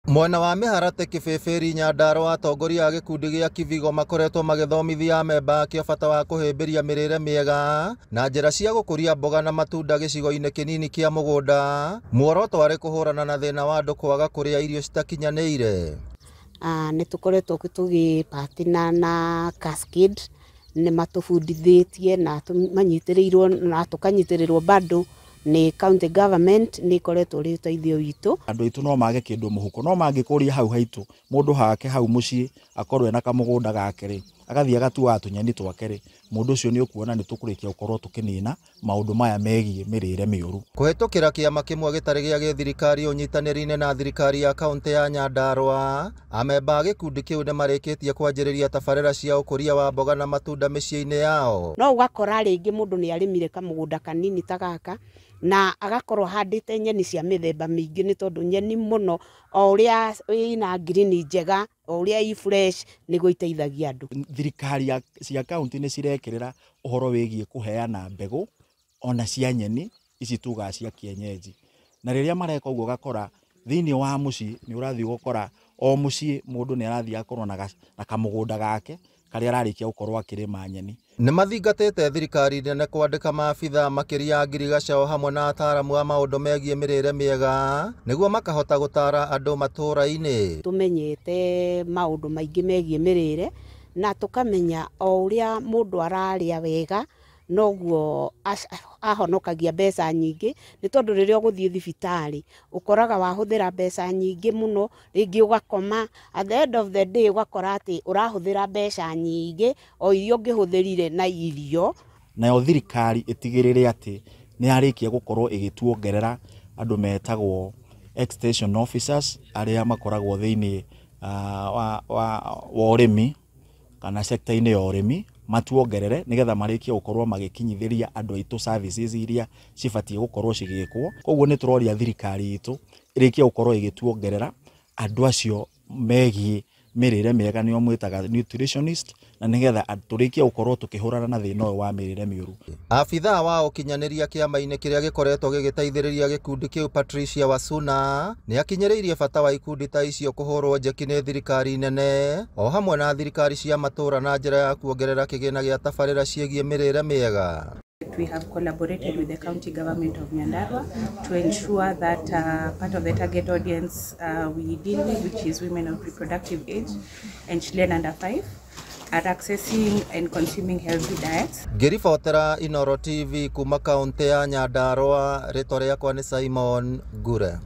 Mwena wa Mĩharati Kĩbĩbĩri Nyandarua atongoria a gĩkundi gĩa Kivigo makoretwo magĩthomithia amemba akĩo bata wa kũhĩmbĩria mĩrĩre mĩega na njĩra cia gũkũria mboga na matunda gĩcigo-inĩ kĩnini kĩa mũgũnda. Muoroto warĩ kũhũrana na thĩna wa andũ kwaga kũrĩa irio citakinyanĩire. Nĩ tũkoretwo tũgĩ-partner na Cascade, nĩ matũbundithĩtie na manyitĩrĩirwo na tũkanyitĩrĩrwo bado nĩ county government, nĩ ĩkoretwo ĩrĩ ũteithio witũ. Andũ aitũ no mage kĩndũ mũhuko, no mangĩkũria hau haitũ, mũndũ hake hau mũciĩ akorwo ena kamũgũnda gake rĩ, agathiĩ agatuaga tũnyeni twake rĩ, mũndũ ũcio nĩ ũkuona nĩ tũkũrĩkia gũkorwo tũkĩnina maũndũ maya megiĩ mĩrĩre mĩũru. Kũhĩtũkĩra kĩama kĩmwe gĩtarĩ gĩa gĩthirikari ũnyitanĩri-inĩ na thirikari ya kaũntĩ ya Nyandarua, amemba a gĩkundi kĩu nĩ marĩkĩtie kwanjĩrĩria tabarĩra cia ũkũria wa mboga na matunda mĩciĩ-inĩ yao. No ũgakora rĩngĩ mũndũ nĩ arĩmire kamũgũnda kanini ta gaka na agakorwo ahandĩte nyeni cia mĩthemba mĩingĩ, nĩ tondũ nyeni mũno o ũrĩa ĩna ngirini njega, o ũrĩa ĩ fresh nĩguo iteithagia andũ. Thirikari cia kaũntĩ nĩ cirekĩrĩra ũhoro wĩgiĩ kũheana mbegũ ona cia nyeni ici tugaga cia kienyeji, na rĩrĩa mareka ũguo ũgakora thĩinĩ wa mũciĩ nĩ ũrathiĩ ũgakora o mũciĩ mũndũ nĩ arathiĩ akorwo na kamũgũnda gake karĩa ararĩkia gũkorwo akĩrĩma nyeni. Nĩ mathingatĩte thirikari nene kwandĩka maabitha makĩria a ngirigaca o hamwe na ataaramu a maũndũ megiĩ mĩrĩre mĩega nĩguo makahota gũtara andũ matũũra-inĩ. Tũmenyete maũndũ maingĩ megiĩ mĩrĩre na tũkamenya o ũrĩa mũndũ ararĩa wega noguo ahonokagia mbeca nyingĩ, nĩ tondũ rĩrĩa ũgũthiĩ thibitarĩ ũkoraga wahũthĩra mbeca nyingĩ mũno, rĩngĩ ũgakoma, at the end of the day ũgakora atĩ ũrahũthĩra mbeca nyingĩ o iria ũngĩhũthĩrire na irio. Nayo thirikari ĩtigĩrĩre atĩ nĩ yarĩkia gũkorwo ĩgĩtuongerera andũ metagwo extension officers arĩa makoragwo thĩinĩ wa ũrĩmi kana sector-inĩ ya ũrĩmi, matuongerere nĩgetha marĩkie gũkorwo magĩkinyithĩria andũ aitũ services iria cibatiĩ gũkorwo cigĩkwo. Koguo nĩ tũroria thirikari itũ ĩrĩkie gũkorwo ĩgĩtuongerera andũ acio megiĩ mĩrĩre mĩega, nĩo mwĩtaga nutritionist, na nĩgetha tũrĩkie gũkorwo tũkĩhũrana na thĩna ũyũ wa mĩrĩre mĩũru. Abithaa wa ũkinyanĩria kĩama-inĩ kĩrĩa gĩkoretwo gĩgĩteithĩrĩria gĩkundi kĩu Patricia Wasuna nĩ akinyĩrĩirie bata wa ikundi ta icio kũhũrwo njeki nĩ thirikari nene o hamwe na thirikari cia matũũra na njĩra ya kuongerera kĩgĩna gĩa tabarĩra ciĩgiĩ mĩrĩre mĩega. We have collaborated with the county government of Nyandarua to ensure that part of the target audience we deal with, which is women of reproductive age and children under 5, are accessing and consuming healthy diets. Ngĩribotera Inooro TV kuma kaũntĩ ya Nyandarua, rĩtwa rĩakwa nĩ Simon Ngure.